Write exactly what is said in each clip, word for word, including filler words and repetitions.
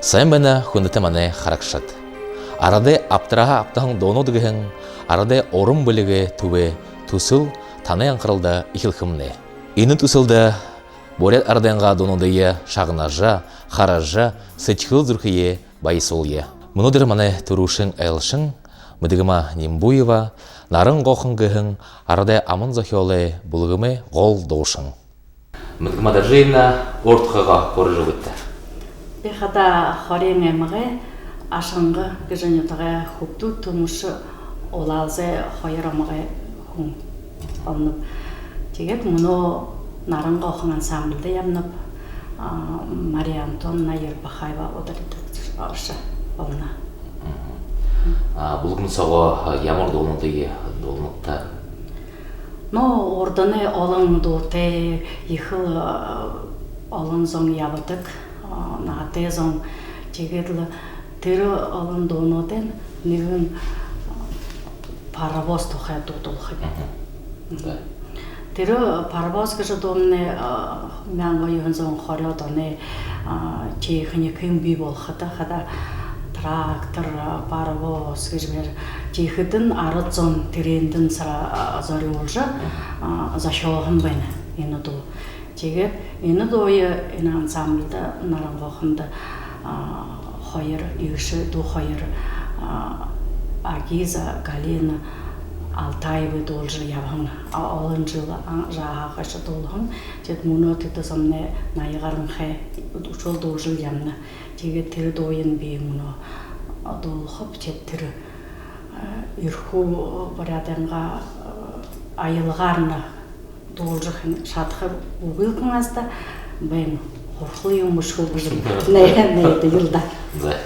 Сайн байна, хүндэтэ манай харагшад. Арадай абтарһаа абтаһан дуунууд гэһэн арадай уран бэлигэй түбэй түсэл танай анхаралда эхилхэмнай. Энэ түсэлдэ буряад арадайнгаа дуунуудые шагнажа, хаража, сэдьхэл зүрхөө баясуулая. Мүнөөдэр манай түрүүшын айлшан Мэдэгма Нимбуева «Наран-Гохон» гэһэн арадай аман зохёолой бүлгэмэй гол дуушан. Мэдэгма Доржиевна, урд тухайгаа хөөрэжэ үгыт даа. Би хадаа Хориин аймагай Ашанга гэжэ нютагай Хүбдүүд Түмэш Улаалзай хоёр омогой хүн болоноб. Тиигээд мүнөө «Наран-Гохон» ансамбльда ябанаб. А, Мария Антоновна Ербахаева ударидагдажа орожо болоно. Мгм. А, бүлгэм соогоо, а, ямар дуунуудые дуулнат даа? Ну, урданай олон дуутай, ехэл, а, олон зон ябадаг, а, наһатай зон. Тиигээд лэ тэрэ олон дуунуудайнь нэгэн, а, «Паровоз» тухай дуу дуулахаб. Мгм. Мгм. Да. Тэрэ «Паровоз» гэжэ дуумнай, а, мянга юһэн зуун хорёод оной, а, техникын бии болоходо, хадаа трактор, а, паровоз гэжэ бээр. Тиихэдэнь арад зон тэрээндэнь сара, а, зорюулжа, а, зохёоһон байна энэ дуу. Тиигээд энэ дууе энэ ансамбльда, «Наран-Гохондо», а, хоёр эгэшэ дүү хоёр, а, Агиза, Галина Алтаевы дуулжа ябаһан, а, олон жэл, а, жааһаа хойшо дуулаһан. Тиигээд мүнөө тэдэ зомнай наян гаранхай, үшөөл дуулжал ябана. Тиигээд тэрэ дууень би мүнөө, а, дуулахаб. Тиигээд тэрэ, а, Эрхүү буряадайнгаа, а, аялгаарнь дуулжа шадаха үгы һэн һаа, байн, хурхал юм бэшэ гү гэжэ най-, найдаял даа. За.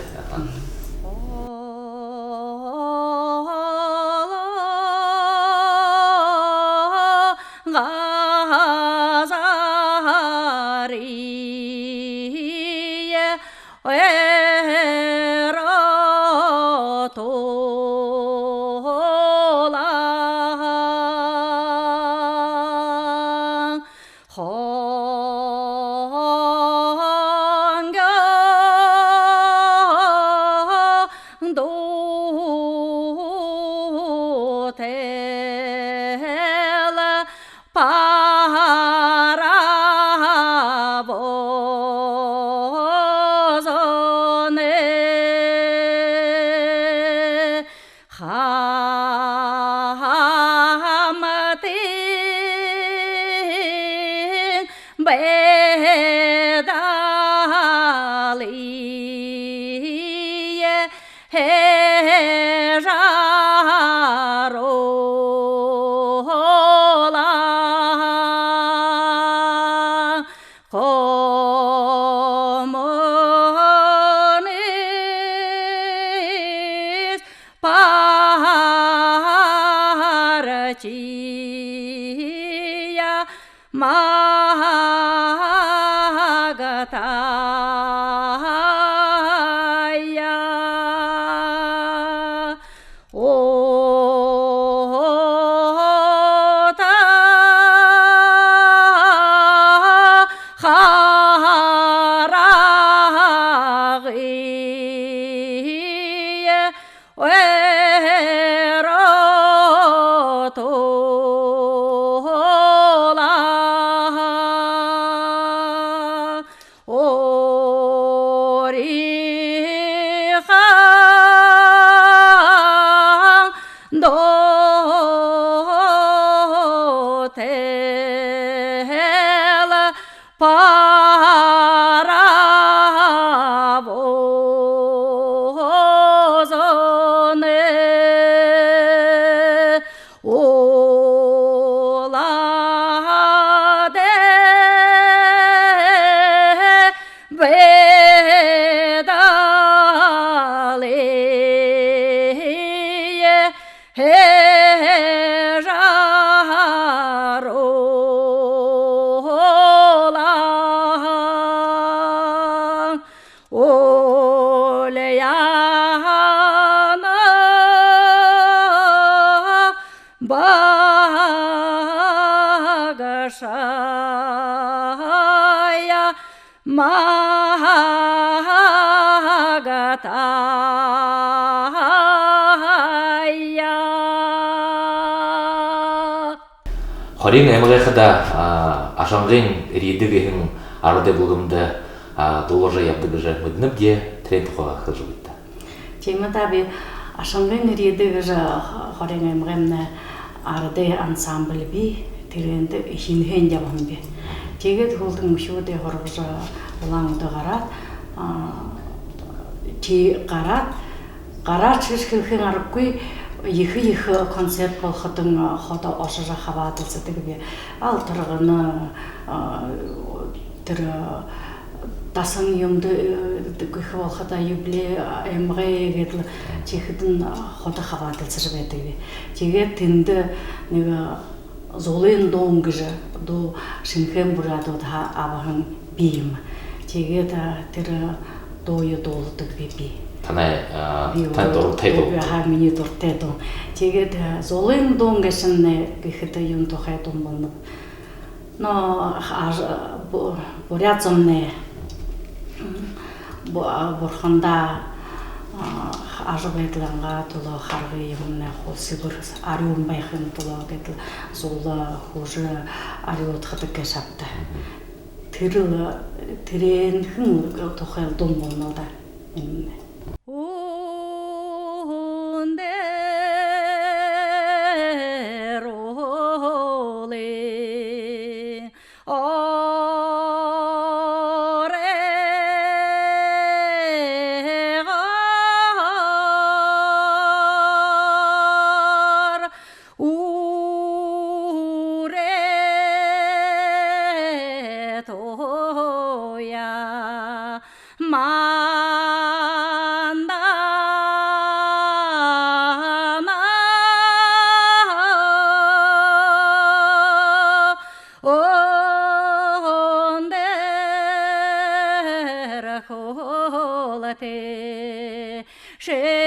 Хориин аймагайхида, а, Ашангын «Эрьедэ» гэһэн арадай бүлгэмдэ, а, дуулажа ябадаг гэжэ мэдэнэбди, тэрээн тухайгаа хэлэжэ үгыт даа. Тиимэ даа, би «Ашангын эрьедэ» гэжэ Хориин аймагаймнай арадай ансамбль бии, тэрээндэ эхинһээнь ябаһан би. Тиигээд һүүлдэнь үхибүүдые һургажа, Улаан-Үдэ гараад, а, тии гараад, гараад шэшхэлхэн аргагүй, ехэ-ехэ концерт болоходонь ходо ошожо хабаадалсадаг би. Алтаргана, а, тэрэ дасан юумэндэ, э, гэхэ болоходо, юбилей, а, аймагай гээд лэ, тиихэдэнь ходо хабаадалсажа байдаг би. Тиигээд тэндэ нэгэ «Зулын дуун» гэжэ дуу Шэнэхээн буряадуудһаа абаһан би юм. Тиигээд, а, тэрэ дууе дууладагби би. Танай, а, би танай дуу-, дуратай дуу. Аха, минии дуратай дуу. Тиигээд, а, «Зулын дуун» гээшэнь гэхэдэ юун тухай дуун болоноб? Но аж-, бу-, буряад зомнай, бу-, а, бурхандаа, а, ажабайдалайнгаа түлөө, харгы юумэнэй хуу сэбэр, арюун байхын түлөө гээд лэ зула хүжэ арюудхадаг гээшэ ааб даа. Тэрэл, тэрээнхэн тухай дуун болоно даа. Үндэһэн оройн үрэ туяа мандаа наа. Үндэр хүлтэй шэрээ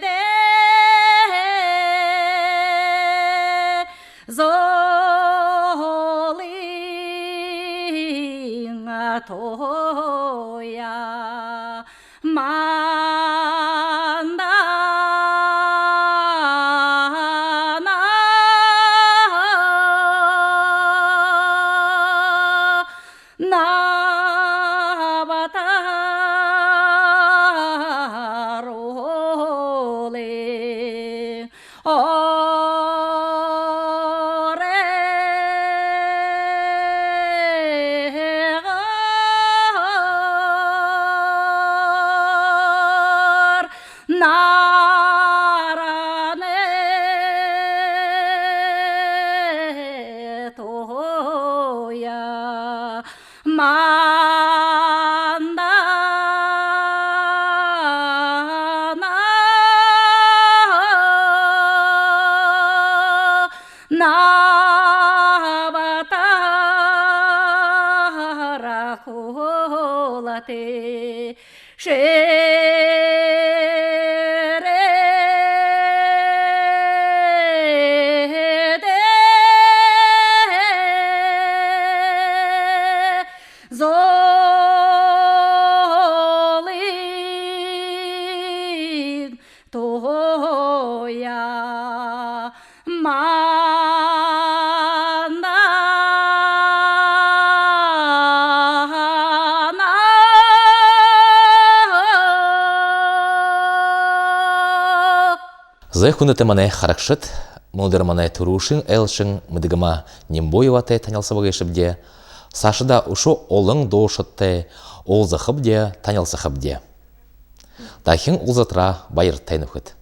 дээрэ зулын туяа мандаа наа. Набтар уулын оройгоор наранай туяа мандаа наа. Набтар хүлтэй шэрээ дээрэ зулын туяа мандаа наа. Зай, хүндэтэ манай харагшад, мүнөөдэр манай түрүүшын айлшан Мэдэгма Нимбуеватай танилсаба гээшэбди. Саашадаа үшөө олон дуушадтай уулзахабди, танилсахабди. Дахин уулзатараа баяртай, нүхэд.